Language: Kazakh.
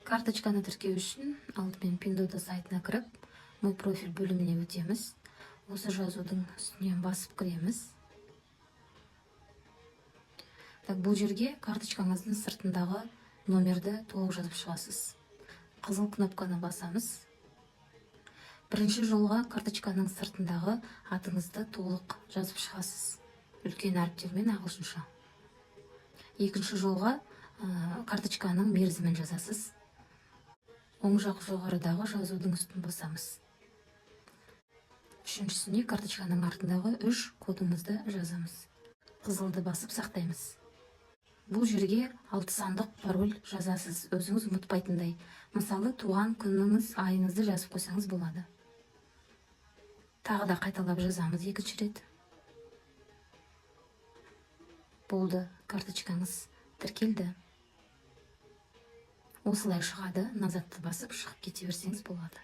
Карточканы тіркеу үшін алдымен Пиндуодуо сайтына кіріп, «Мой профиль» бөліміне өтеміз. Осы жазудың үстінен басып кіреміз. Так, бұл жерге карточкаңыздың сыртындағы номерді толық жазып шығасыз. Қызыл кнопканы басамыз. Бірінші жолға карточканың сыртындағы атыңызды толық жазып шығасыз, үлкен әріптермен, ағылшынша. Екінші жолға карточканың мерзімін жазасыз. Оң жақ жоғарыдағы жазудың үстін басамыз. Үшіншісіне карточканың артындағы үш кодымызды жазамыз. Қызылды басып сақтаймыз. Бұл жерге алты сандық пароль жазасыз, өзіңіз ұмытпайтындай. Мысалы, туған күніңіз, айыңызды жазып қойсаңыз болады. Тағы да қайталап жазамыз екінші рет. Болды, карточкаңыз тіркелді. Осылай шығады. Назадты басып шығып кете берсеңіз болады.